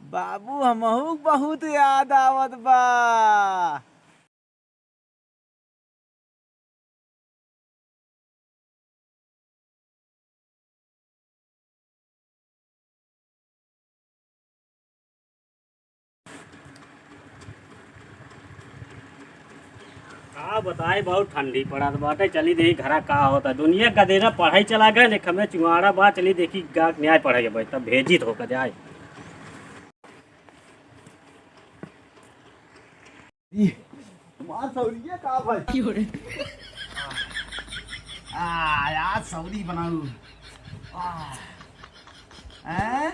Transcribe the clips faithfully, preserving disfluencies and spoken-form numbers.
बाबू, हमहू बहुत याद आवत बा। का बताई, बहुत ठंडी पड़त बाटे। चली देखी घरा का होता। दुनिया का देना पढ़ाई चला गए, ने हमें चुआड़ा बा। चली देखी गा न्याय पढ़ाई के बैठ, तब भेजी तो का जाए। ई, मार सौरिये का भाई? की हो रे? आ, यार सौरी बनाऊ। आ, हैं?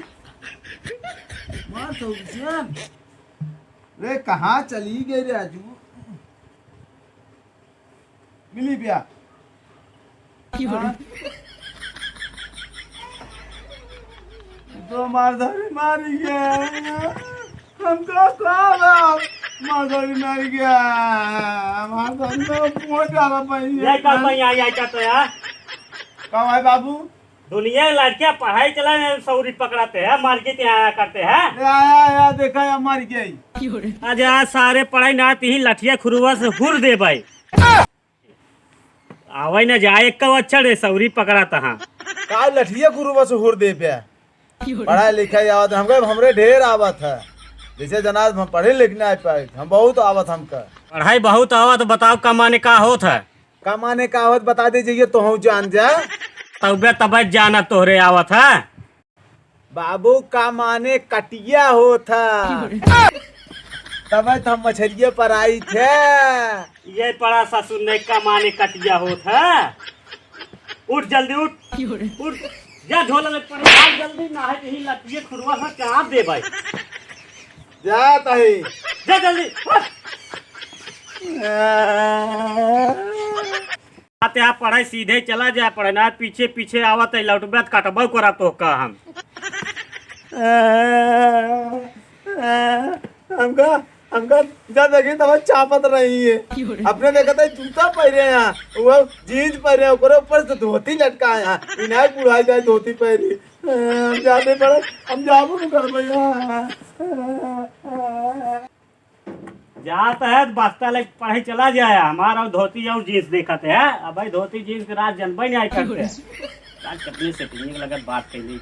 मार सौरी से। रे, कहाँ चली गई रे आजू? मिली बिया। की हो रे? हाँ? तो मार धरी मारी गया। हमका का बाप? मार धरी मारी गया। मार धरी में पहुंच डाला पाई। यही का तो यहाँ, यही का तो यहाँ। का भाई बाबू? दुनिया के लड़कियां पढ़ाई चला में सौरी पकड़ाते हैं, मार्केट यहाँ आया करते हैं। ए, आया, आया, देखा या मार गया। आज आज सारे पढ़ाई ना तीही लठिया खुरवा से हुर दे भाई। आवे न जाए, एक का अच्छा रे सौरी पकड़ा तहाँ। का लठिया गुरुवा से हुर दे पे? पढ़ाई लिखाई आवत है, हमके, हमरे ढेर आवत है। जैसे जना हम पढ़े लिख नहीं पाए, हम बहुत आवत हमका। पढ़ाई बहुत आवत, बताओ का माने का होत है? का माने का होत बता दे जाइए तो हम जान जा। तबे तबे जाना तोहरे आवत है। बाबू का माने कटिया होत है। तबे तो हम मछरिये पर आई थे। ये पड़ा ससुर ने का माने कटिया होत है। उठ जल्दी उठ। उठ। जा झोला ले पड़े, भाग जल्दी, ना है कहीं लटिए खुरवा से चाप दे भाई। जा ताही। जा जल्दी, उठ। आते आप पढ़े सीधे चला जाए, पढ़े ना पीछे पीछे आवत है, लौटबे त कटबो करा तो का हम। हमका, हमका जब देखी तब चापत रही है। अपने देखत है जूता पहरे हैं, वो जींस पहरे हैं, ओकरे ऊपर से धोती लटका है। इनाय बुढ़ा जाए धोती पहरी। हम जाते पड़े, हम जाबो न करबे। जात है त बस्ता ले पढ़े चला जाए, हमारा धोती और जींस देखत है। अब भाई धोती जींस के राज जनबे नहीं करते। आज कितने सेटिंग लगत बात कर ली।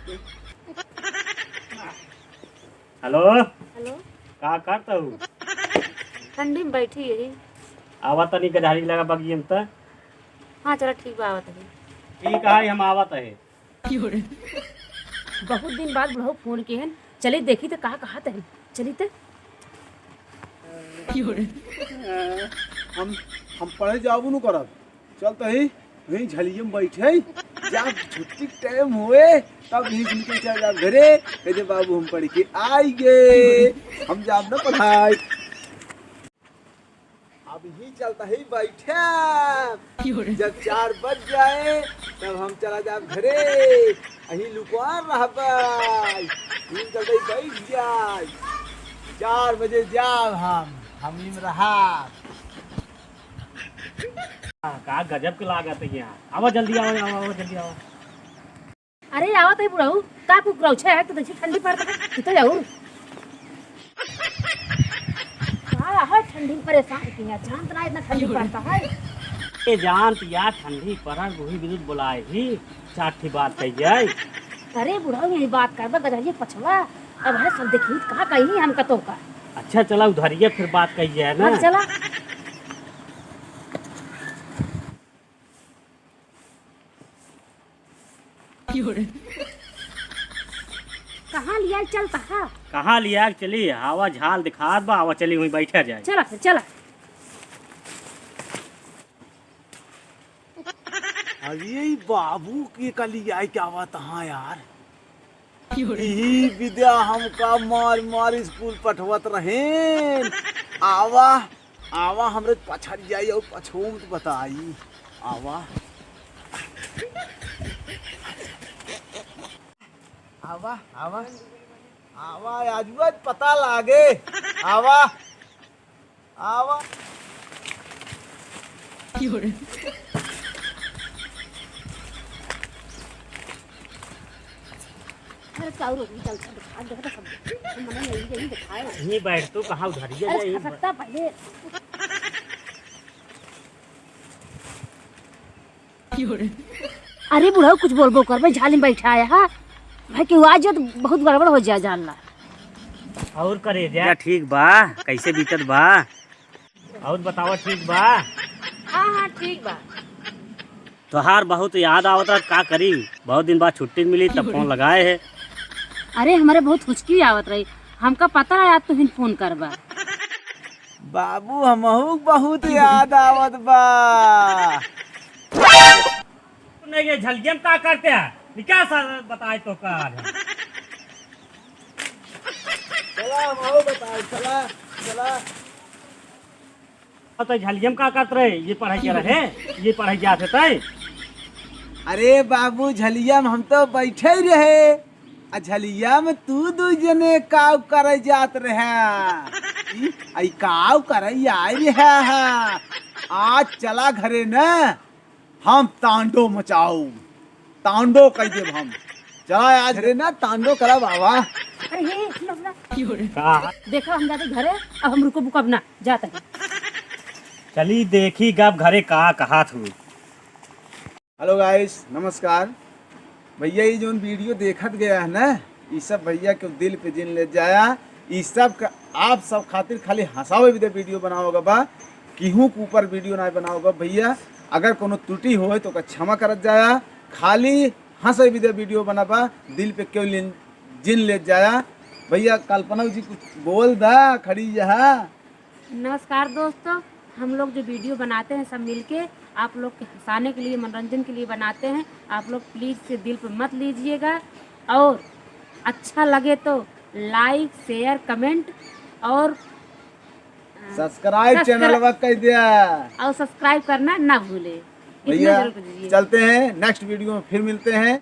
हेलो। हेलो। का करत हू? ठंडी में बैठी यही। आवा तनी गधारी लगा बगियम त। हाँ चला ठीक बा, आवत है। ठीक है, हम आवत है। बहुत दिन बाद बुढ़ऊ फोन के हन, चली देखी त का कहत हन, चली त। हम, हम पढ़े जाबो नु करब, चल तही वहीं झलिये में बैठे, जब छुट्टी के टाइम होए तब ही निकल चल जाब घरे, कह दे बाबू हम पढ़ के आई गे, हम जाब ना पढ़ाई। अब ही चलता ही बैठे। जब चार बज जाए, तब हम चला जाब घरे। अही लुकवा रहबे। ही चलता ही बैठ जाए। चार बजे जाब हम, हम ही में रहब। का गजब के लागत है यहाँ। आवा जल्दी आवा, आवा, आवा, जल्दी आवा। अरे आवत है बुढ़ऊ, का कुकुरऊ छे है तो देखी ठंडी पड़ता है, कितो जाऊ। का है ठंडी में परेशान किया, जानत ना इतना ठंडी पड़ता है। ए जानत या ठंडी पड़ल, वही विद्युत बुलाए ही, चार ठी बात कही जाए। अरे बुढ़ऊ यही बात करबा, गजरिया पछवा, अब है सब देखी कहाँ कही हम कतो का। अच्छा चला उधरिया फिर बात कही जाए ना। हाँ, चला। कहाँ लिया चलता है? कहाँ लिया चली? हवा झाल दिखात बा, हवा चली वहीं बैठा जाए। चला फिर, चला। अरे ई बाबू के का लिया क्या बात हाँ यार? ई विद्या हमका मार मार स्कूल पठवत रहेन। आवा, आवा हमरे पछड़ जाई और पछोम तो बताई। आवा। आवा, आवा। आवा, आजुआ पता लागे। आवा। आवा। अरे चाउर हो गई, चल, चल, दिखा, देखो तो सब। हम मने यही, यही दिखाए। यहीं बैठ तू, कहाँ उधर ही अरे जाए, यहीं खसकता पहले। अरे बुढ़ऊ, कुछ बोलबो करबे, झाली में बैठा है, हाँ? भाई, केहू आ जाए तो बहुत गड़बड़ हो जाए, जान ला। और करे जा। या ठीक बा, कैसे बीतत बा? और बतावा, ठीक बा? हाँ, हाँ, ठीक बा। तोहार बहुत याद आवत रहा, का करी? बहुत दिन बाद छुट्टी मिली, तब फोन लगाए है। अरे, हमरे बहुत हुचकी आवत रही, हमका पता रहा आज तुहिन फोन करबा। बाबू, हमहू बहुत याद आवत बा। नहीं, ये झलियम का करते हैं? निकाल सर, बताए तो का है? चला, हमहू बताए, चला, चला। तो झलियम का करत रहे? ये पढ़ाई के रहे, ये पढ़ाई जात है तय। अरे बाबू, झलियम हम तो बैठे ही रहे। आ झलियम तू दू जने काव करे जात रहे? ई, आई काव करे आए रहे है? आज चला घरे न, हम तांडो मचाऊ, तांडो कह देब हम। चला आज रे ना तांडो करा बाबा। अरे हे, सुनो, सुनो। का? देखो हम जाते घरे, अब हम रुको बुकब ना, जाते हैं। चली देखी गब घरे का कहा थू। हेलो गाइस, नमस्कार। भैया, ये जोन वीडियो देखत गया है ना, ई सब भैया के दिल पे जिन ले जाया। ई सब का, आप सब खातिर खाली हंसावे विदे वीडियो बनावल बा, केहू के ऊपर वीडियो ना बनावल बा भैया। अगर कोनो त्रुटि होए तो ओका क्षमा करत जाया। खाली हंसे विदे वीडियो बना बा, दिल पे क्यों लिन, जिन ले जाया। भैया कल्पना जी कुछ बोल दा, खड़ी यहाँ। नमस्कार दोस्तों, हम लोग जो वीडियो बनाते हैं सब मिलके आप लोग के हंसाने के लिए, मनोरंजन के लिए बनाते हैं। आप लोग प्लीज से दिल पे मत लीजिएगा और अच्छा लगे तो लाइक, शेयर, कमेंट और, अ, सब्सक्राइब सब्सक्रा- चैनलवा कर दिया। और सब्सक्राइब करना ना भूले। इतना भैया, जरूर कीजिए। चलते हैं, नेक्स्ट वीडियो में फिर मिलते हैं।